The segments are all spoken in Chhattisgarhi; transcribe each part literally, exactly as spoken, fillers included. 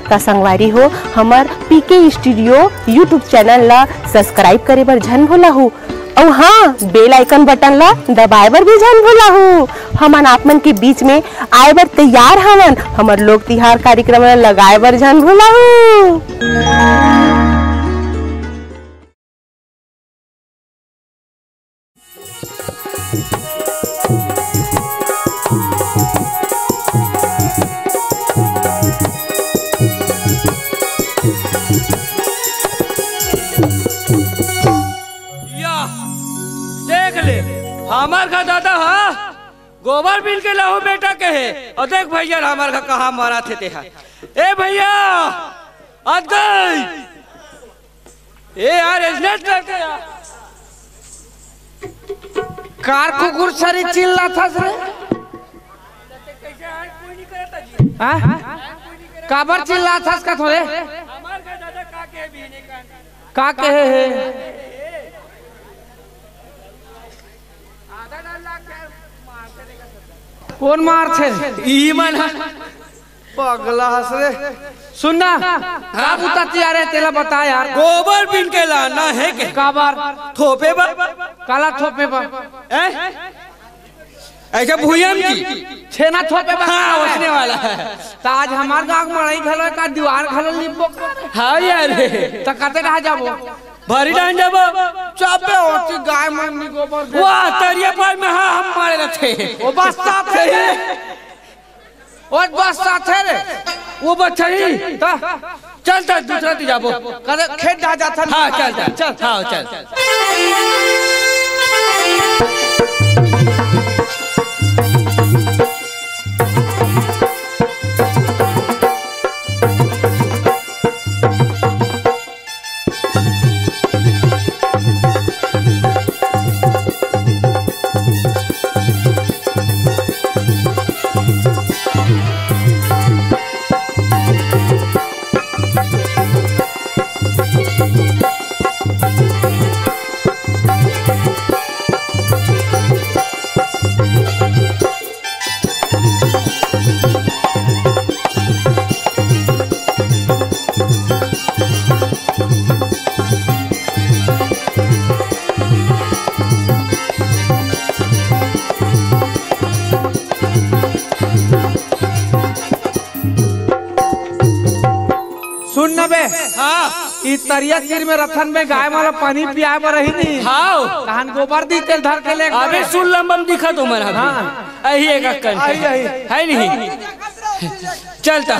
त संगवारी हो, हमर पीके स्टूडियो YouTube चैनल ला सब्सक्राइब करे बर झन भूलहू, अउ हाँ, बेल आइकन बटन ला दबाए बर भी झन भूलहू। हमन आप मन के बीच में आए बर तैयार हवन, हमर लोक तिहार कार्यक्रम ला लगाए बर झन भूलहू। या, देख ले, हमर घर दादा हा गोबर बिन के लाहू बेटा के हे। अउ देख भैया, हमर घर कहाँ मरत हे तेहा। ए भैया, अत गई। ए यार, एजनेट करके यार। कार कुकुर सरी चिल्लाथस रे। हाँ? काबर चिल्लाथस का थोरे? का कहे हे? कोन मारथे? ई मन ह। पगला हस रे। सुन ना, का बुता तियार हे तेला बता यार। गोबर बिन के लाना हे के? काबर? थोपे बर। काला थोपे बर? हैं? ऐसे भुइयां की? छेना थोपे बर। हाँ, ओसने वाला हे। त आज हमर गाँव के मड़ई घलो का दीवार घलो लिपबो का? हाँ यार। त कते कहाँ जाबो? भरी डाहन जाबो। चापे होती गाय मन नी गोबर दे। वाह, तरिया पार में हाँ हम मारे रथे। ओ बस्ता थे। ओ बस्ता थे रे। ओ बस्ता ही। त? चल, चल, दूसरा ती जाबो। कदे खेत डहा जाथन। हाँ, चल, चल। चल। हाँ, चल। सुन न बे, हाँ। ई तरिया तीर में रथन में गाय वाला पानी पियाए बर रही नी। हाँ। तहन गोबर दी तेल धर के ले अबे सुन लंबम दिखा तो मन अभी। हाँ। अही एक अक्कन। अही, अही। है नहीं? चलता।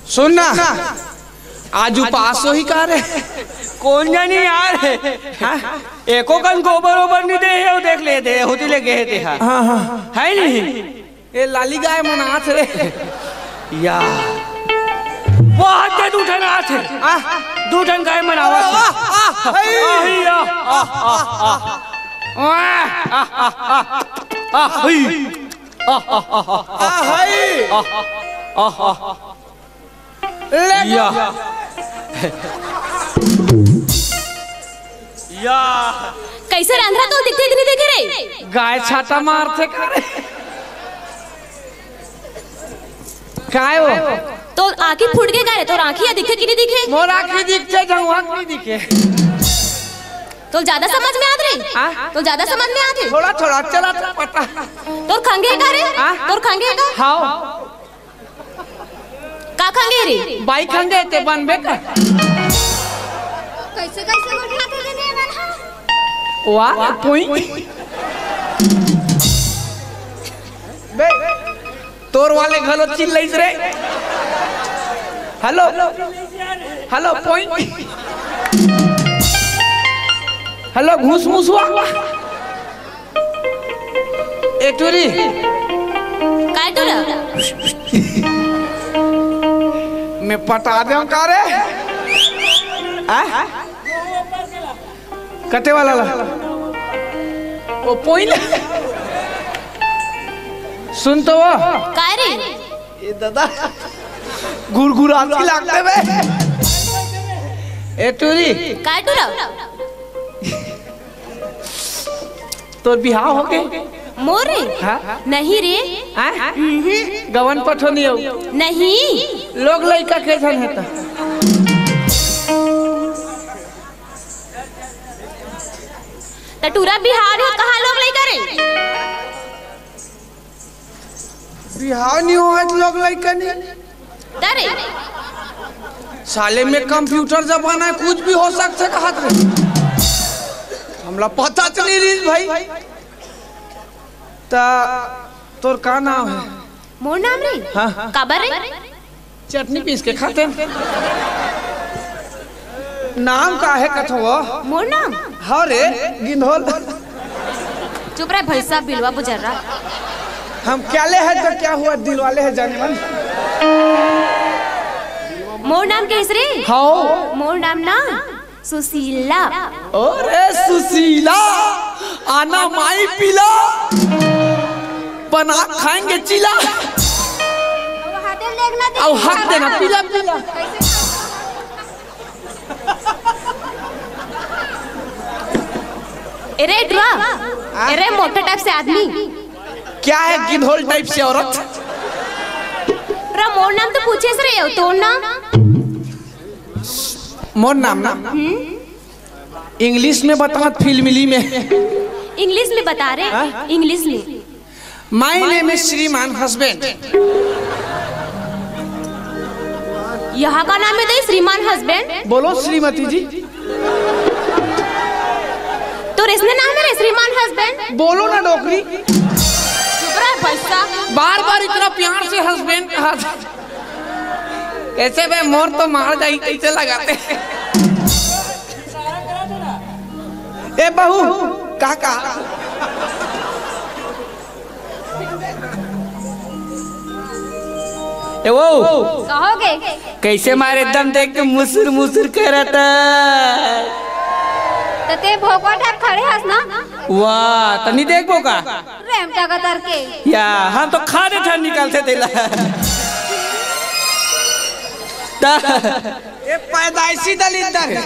सुन ना, आज उपास होही का रे? कोन जानी यार। हाँ? एको कन गोबर ओबर नी दे हे, देख ले दे, होती ले गे हे ते हा। हाँ, हाँ। है नहीं? ए लाली गाय मन आत रे। या। बहुत दे दू ठन आत हे। आ? दू ठन गाय मन आवत हे। आ, आ, आ, आही, आ, आ, आ, आ। आ, आ, आ, आ। आ, आ, आ, आ। आ, हई। आ, आ, आ, आ। ले या। या। कैसे रे अंधरा, तो दिखथे कि नहीं दिखे रे? गाय छाता मारथे का रे? काय हो? तो आँखी फूट गे का रे? तोर आँखी ह दिखे कि नहीं दिखे? मोर आँखी दिखथे, जंगवा के नहीं दिखे। तो ज्यादा समझ में आत रे? हाँ? तो ज्यादा समझ में आत हे? थोड़ा थोड़ा चला तो पता। तोर खंगे का रे? हाँ? तोर खंगे का? हाव। का खंगे रे? बाई खंगे ते बनबे कर। कैसे, कैसे गोठियाथे दे दे मन हा? वाह, पोई। बे, तोर वाले घलो चिल्लाइस रे। हेलो। हेलो, पोई। हेलो, घूस मुसवा। ए टूरी। काय टूरा? मैं पटा देंव का रे? आ? कते वाला ला? ओ पोइला। सुन तो वो। काय रे? ए दादा, गुरगुरात ही लागथे बे। ए टूरी। काय टूरा? तोर बिहाव होगे? मोर रे? हाँ? नहीं रे। हाँ? गवन पठोनी हो? नहीं। लोग लइका के झन हे त। त टूरा बिहाव हे, कहाँ लोग लइका रे? बिहाव नहीं हो है तो लोग लइका नहीं। तरे। साले में कंप्यूटर जमाना है, कुछ भी हो सकथे कहत रहे। हमला पता तो नहीं रही भाई। त तोर का नाम है? मोर नाम रे? हाँ। काबर रे? चटनी पीस के खाते हैं। नाम का है कथो वो? मोर नाम? हाँ रे, गिंधोल। चुप रहे भैसा, बिलवा बुजर्रा। हम क्या ले हैं तो क्या हुआ, दिल वाले हैं जाने मन। मोर नाम केसरी? हाँ। मोर नाम ना सुशीला। अरे सुशीला, आना माई पीला, बना खाएंगे चीला। अब हाथ देना पीला पीला। ए रे टुरा, ए रे मोटा टाइप से आदमी। क्या है गिंधोल टाइप से औरत? रा मोर नाम तो पूछे से रहे हो, तोर नाम? मोर नाम ना? हम्म? इंग्लिश में बतात, फिल्मी में। इंग्लिश में बता रे, हाँ? इंग्लिश में। My name is श्रीमान हस्बैंड। यहाँ का नाम है दे श्रीमान हस्बैंड? बोलो श्रीमती जी। तोर इसने नाम है रे श्रीमान हस्बैंड? बोलो ना डोकरी। चुप रह भैसा। बार बार इतना प्यार से हस्बैंड कहा था। कैसे बे, मोर तो मार जाही, कैसे लगाते? ए बहू, काका। ए वो। कहोगे? कैसे मारे एकदम देख के मुसुर मुसुर करत। त ते भोकवा ठार खड़े हस ना? वाह, त नहीं देखबो का? रेमटा का तर के। या, हम तो खाने ठान निकालते तेला। ता- ये पैदाइशी दलिद्दर है।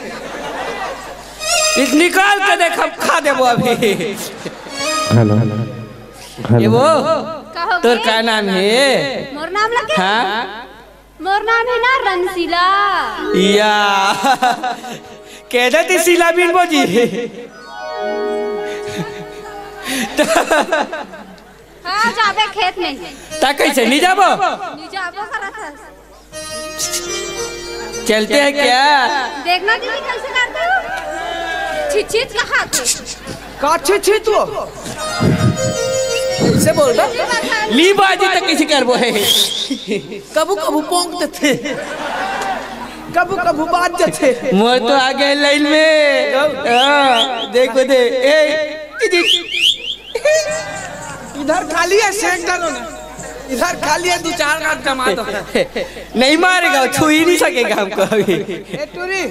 इस निकाल के देख, हम खा देबो अभी। हेलो। हेलो। ये वो, कहोगे? तोर का नाम है? मोर नाम लगे? हाँ? मोर नाम है ना रंगशीला। या। कह देती शीला बिन बोजी। हाँ, जाबे खेत में। ता कैसे नहीं जाबो? नहीं जाबो करत हस। चलते हैं क्या? देखना दीदी कैसे करते हो? छिछित कहा थे। का छिछित वो? कैसे बोल रहा? ली बाजी तक किसी करबो है। कबू कबू पोंक देथे, कबू कबू बाज देथे। मोर तो आ गए लाइन में। हाँ, देखो दे। ए, इधर खाली है, सेक डालो ना। इधर खाली है, दो चार गांठ जमा दो। नहीं मारेगा, छू ही नहीं सकेगा हमको अभी। ए, टूरी।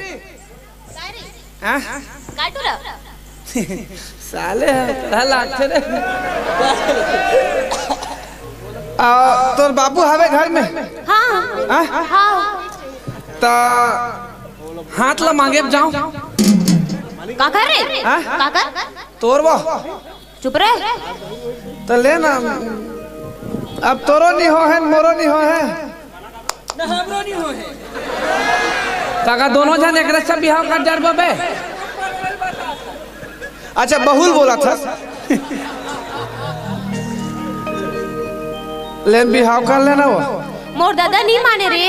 हाँ? काटू रहा। साले है, तोरा लागथे रे। आ, तोर बाबू हवे घर में? हाँ। हाँ? हाँ। त हाथ ला मांगे जाओ। काकर रे? हाँ? काकर? तोर वो। चुप रह। त ले ना, अब तोरो नहीं हो है, मोरो नहीं हो है। ना हमरो नहीं हो है। त का दोनों जन एक रस्सा बिहाव कर जार बबे। अच्छा, बहुल बोला था। लेन बिहाव कर लेना वो। मोर दादा नहीं माने रे।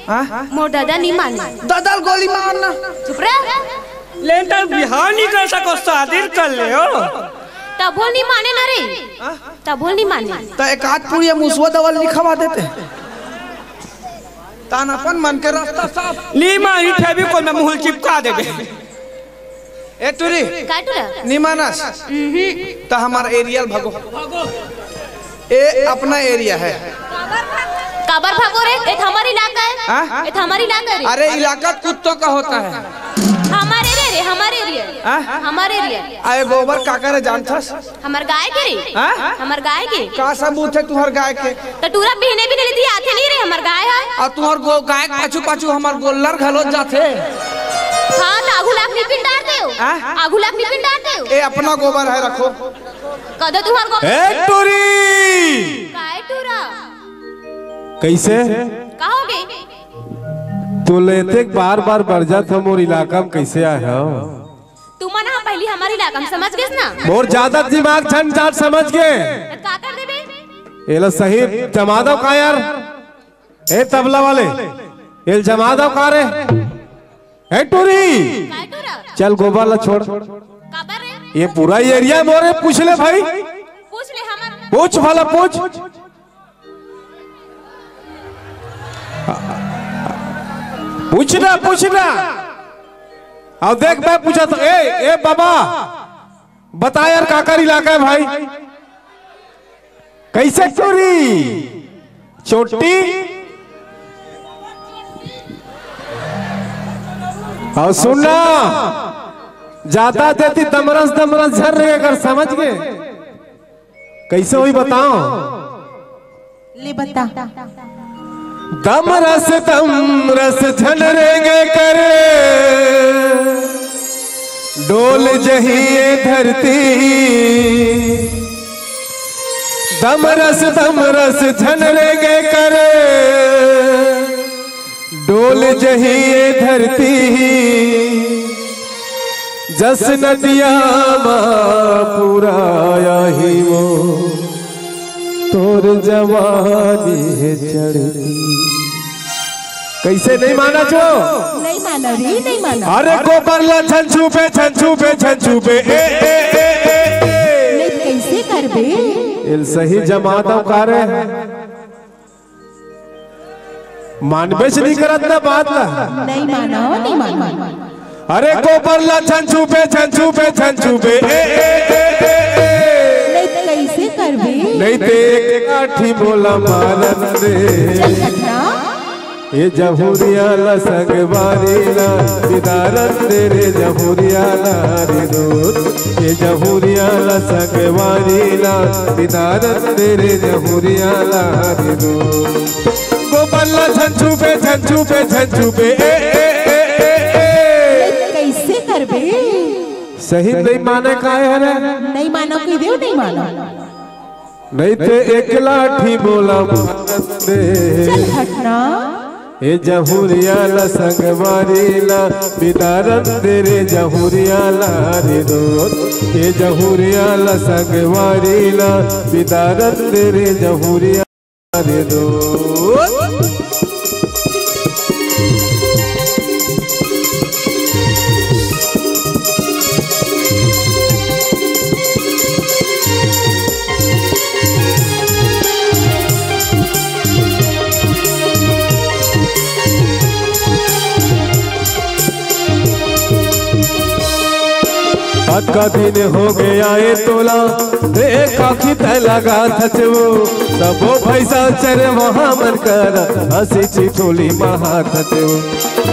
हाँ? मोर दादा नहीं माने। दादा ल गोली मारना। चुप रह। लेन त बिहाव नहीं कर सको, शादी कर ले हो। तभो नहीं माने ना रे। हाँ? तभो नहीं माने। त एक आध पुड़िया मुसवा दवा ल नहीं खवा देते। तान अपन मन के रास्ता साफ। नी मानी फेविकोल में मुंह चिपका देबे। ए टूरी। का टूरा? नी मानस। हम्म। त हमार एरिया ल भगो। ए अपना एरिया है। काबर भगो रे? ए त हमार इलाका है। हाँ? ए त हमार इलाका है रे। अरे इलाका कुत्तों का होता है। हमारे रे। ए, हमर एरिया। हाँ? हमर एरिया। आए गोबर काकर जानथस? हमर गाय के रे। हाँ? हमर गाय के। का सबूत हे तुहर गाय के? त टूरा पहने भी नहीं लेती, आथे नहीं रे हमर गाय हे। अउ तुहर गो-, गाय के पाछू पाछू हमर गोल्लर घलो जाथे। हाँ, त आगू लाग नहीं पिंडार देव। हाँ? आगू लाग नहीं पिंडार देव। ए, अपना गोबर हे, रखो। कदे तुहर गोबर। ए, टूरी! काय टूरा? कइसे? का होगे? तोला एतेक बार-बार बरजात हँव, मोर इलाका म कइसे आए हव? तुमन ह पहिली हमर इलाका म समझ गेस ना? मोर जादा दिमाग झन चाट समझ गे। त का कर देबे? एला सही जमा दव का यार? ए तबला वाले, एला जमा दव का रे? ए टूरी, काय टूरा? चल गोबर ला छोड़। काबर रे? ये पूरा एरिया मोर हे, पूछ ले भाई। पूछ ले हमर। पूछ भला पूछ। पूछ ना, पूछ ना। अब देख, मैं पूछत हँव, ए, ए बाबा, बता यार, काकर इलाका हे भाई? कइसे टूरी? चोटी? अउ सुन ना, जादा देती दमरस दमरस झन रेंगे कर, समझ गे? कइसे होही बताव? ले बता। दमरस दमरस झन रेंगे कर, डोल जही ए धरती। दमरस दमरस झन रेंगे कर, डोल जही ए धरती। जस नदिया म पूरा आही वो, तोर जवानी हे चढ़ती। कइसे नइ मानव वो? नइ मानव रे, नइ मानव। अरे गोबर ला झन छूबे, झन छूबे, झन छूबे, ए, ए, ए, ए, ए। नइ त कइसे करबे? एला सही जमा दव का रे? मानबेच नइ करत ना बात ला। नइ मानव, नइ मानव। अरे गोबर ला झन छूबे, झन छूबे, झन छूबे, ए, ए, ए, ए, ए। नइ त कइसे करबे? नइ ते एक लाठी मोला मारन दे। चल हट ना। ए जहुरिया ला संगवारी ला बिदारन दे रे जहुरिया ला रे दूध। ए जहुरिया ला संगवारी ला बिदारन दे रे जहुरिया ला रे दूध। गोबर ला झन छूबे, झन छूबे, झन छूबे, ए, ए, ए, ए, ए। कइसे करबे? सही नइ माने काय हरे? नइ मानव कहि देव, नइ मानव। नइ ते एक लाठी मोला मारन दे। चल हट ना। ए जहुरिया ला संगवारी ला बिदारन दे रे जहुरिया ला रे दोस्त। ए जहुरिया ला संगवारी ला बिदारन दे रे जहुरिया रे दोस्त। अतका दिन होगे आए तोला, देख आँखी तैं लगाथस वो। सबो भैंसा चरवाहा मन करा हँसी ठिठोली मारथस वो।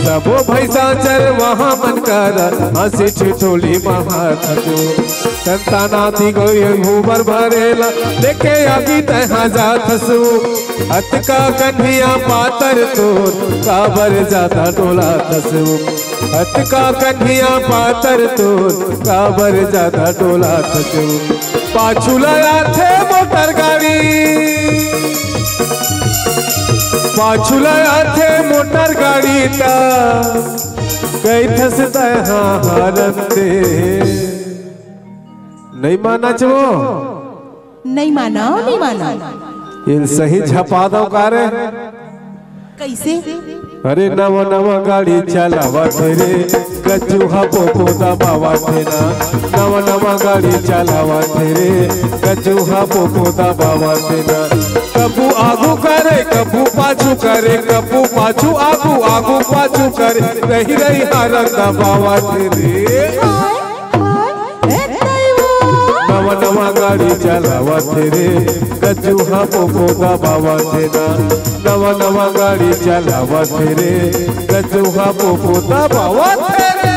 सबो भैंसा चरवाहा मन करा हँसी ठिठोली मारथस वो। संतान आदि गौरी गोबर भरेला, लेके आगी तैं हा जाथस वो। अतका कन्हिया पातर तोर, काबर जादा डोलाथस वो। अतका कन्हिया पातर तोर, काबर जादा डोलाथस वो। पाछू ला आथे मोटर गाड़ी, पाछू ला आथे मोटर गाड़ी ता, कहिथस तैं हा हारन दे। नइ मानच वो? नइ मानव, नइ मानव। एला सही झपा दव का रे? कइसे? अरे नवा नवा गाड़ी चलावत रे, गजू हा पोपो दबावत ना। नवा नवा गाड़ी चलावत रे, गजू हा पोपो दबावत ना। कभू आगू करे, कभू पाछू करे, कभू पाछू आगू, आगू पाछू करे, रही रही हारन दबावत रे। हाय, हाय, ए दैवो। नवा नवा गाड़ी चलावत रे, गजू हा पोपो दबावत ना। नवा नवा गाड़ी चलावत रे, गजू हा पोपो दबावत रे।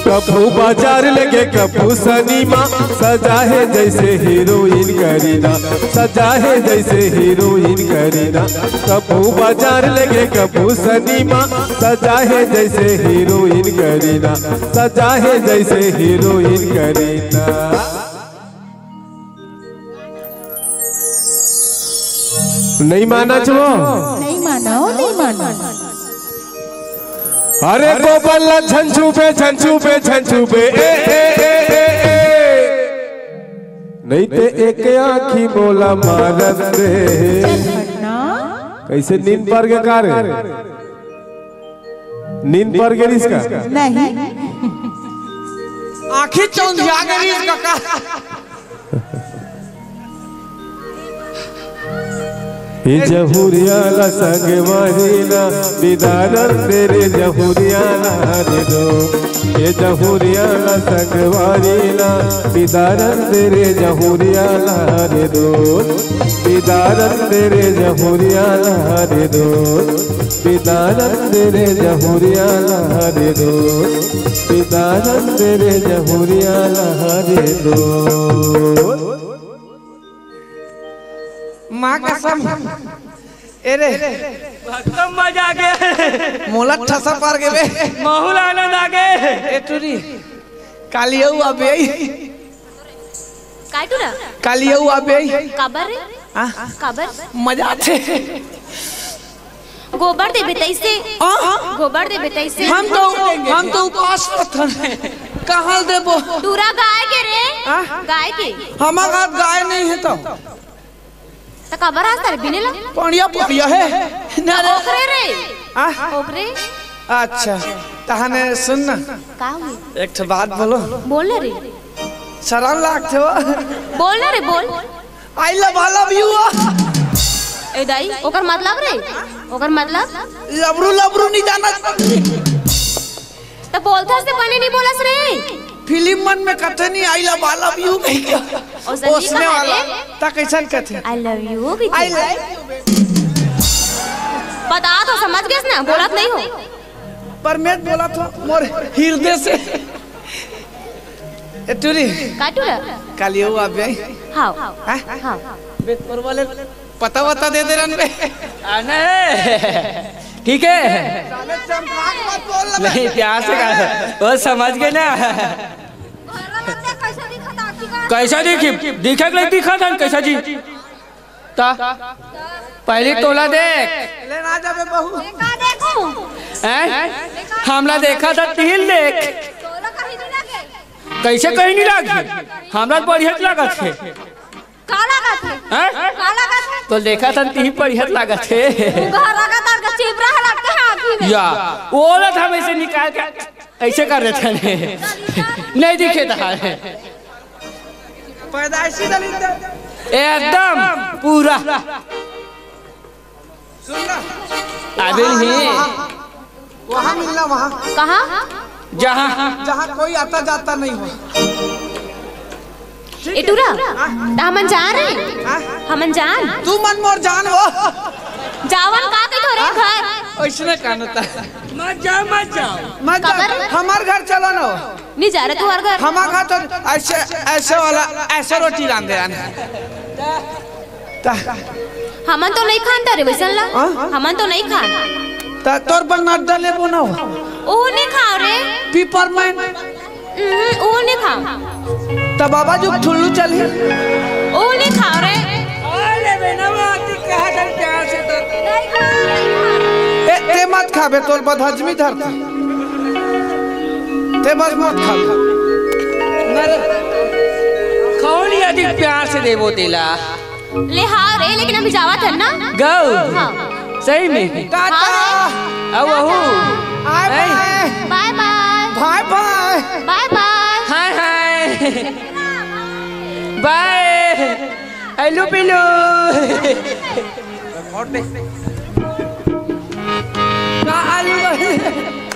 कभू बाजार लेगे कभू सनीमा, सजा हे जैसे हीरोइन करीना, सजा हे जैसे हीरोइन करीना। कभू बाजार लेगे कभू सनीमा, सजा हे जैसे हीरोइन करीना, सजा हे जैसे हीरोइन करीना। नहीं माना छो? नहीं माना हो, नहीं माना। अरे गोबर ला झंझू बे, झंझू बे, झंझू बे, ए, ए, ए, ए, ए। नहीं ते एक आँखी मोला मारन दे। चल हटना। कैसे नींद पर के का रे? नींद पर गे रिस का? नहीं। आँखी चौंधिया गे रिस का का? ये जहुरिया ला संगवारी ना, बिदारन दे रे जहुरिया ला रे दो। ये जहुरिया ला संगवारी ना, बिदारन दे रे जहुरिया ला रे दो। बिदारन दे रे जहुरिया ला रे दो। बिदारन दे रे जहुरिया ला रे दो। बिदारन दे रे जहुरिया ला रे दो। माँ कसम। ए रे। एकदम मजा आ गया। मोला ठसा पार गे बे। माहौल आनंद आ गए। ए टूरी। काली अउ आबे। काय टूरा? काली अउ आबे। काबर रे? हाँ? काबर? मजा आथे। गोबर देबे तइसे। हाँ? गोबर देबे तइसे। हम तो, हम तो उपास रथन। कहाँ देबो? टूरा गाय के रे। हाँ? गाय के। हमर हाथ गाय नहीं है तो। त काबर आज तारे बिने ला? पड़िया पड़िया है। ना रे। ओकरे रे। आ? ओकरे। अच्छा, तहने सुन ना। का हुई? एक ठो बात बोलो। बोल ना रे। शरम लागथे वो। बोल ना रे, बोल। I love, I love you। ए दाई, ओकर मतलब रे? ओकर मतलब? लबरू, लबरू नहीं जाना। त बोलथस ते बने नहीं बोलस रे। फिल्म मन में कथे नहीं, I love, I love you कहि के। ओसने वाला। त कैसन कथे? I love you भी I थे। Love you। बता तो समझ गेस ना, बोलत नहीं हो। पर मैं बोलत हो मोर हृदय से। ए टूरी। का टूरा? काली अउ आबे। हाँ। हाँ? हाँ। बे तोर वाले पता वता दे दे रन बे। आ, नहीं। ठीक है। साले चमकाक मत बोल ना बे। नहीं, प्यार से कहा। वो समझ गए ना। कैसा दिखी? दिखा के दिखा था कैसा जी? ता पहले तोला देख। ले ना जाबे बहू। का देखूं? हैं? हमला देखा था तिही ल देख। तोला कहीं नहीं लगे। कैसे कहीं नहीं लगी? हमरा बढ़िया लागत है। का लागत है? हैं? का लागत है? तो देखा था तिही बढ़िया लागत है। तू घर लगा तार का चिबरा है लगता है आँखी में। या, वो ना था वैसे निकाल के ऐसे कर देते हैं। नहीं दिखे था। पैदाइशी दलित है। एकदम पूरा। सुन ना। अभी नहीं। वहाँ, वहाँ मिलना, वहाँ। कहाँ? जहाँ। जहाँ कोई आता जाता नहीं हो। ए टूरा, त हमन जान रे? हाँ? हमन जान। तू मन मोर जान हो। जावन का कहिथो रे घर? ऐसने कानता। मत जाओ, मत जाओ। मत जाओ। काबर? हमार घर चलो ना। नहीं जा रहे तू हर घर। हमार घर तो ऐसे, ऐसे वाला, ऐसे रोटी रांधे आने। ता हमन तो नहीं खान तारे वैसन ला। हाँ? हमन तो नहीं खान। ता तोर बर नड्डा लेबो ना हो। ओ नहीं खाओ रे। पिपरमेंट। हम्म, ओ नहीं खाओ। ता बाबा जो ठुल्लू चल ही। ओ नहीं खाओ रे। अरे बे, नवा आती कहा था प्यार से तो। नहीं खाओ, नहीं खाओ। ए, ते मत खाबे, तोर बदहजमी धरता। ते बस मत खा। ना रे। कौन ये अधिक प्यार से देबो तेला? ले हाँ रे, लेकिन अभी जावत हन ना। गौ। हाँ। सही में। टाटा। हाँ रे। अब वहू। Bye bye. Bye bye. Bye bye. Bye bye. Hi hi. Bye. Hello pillow. और दे। का आलू बहिनी?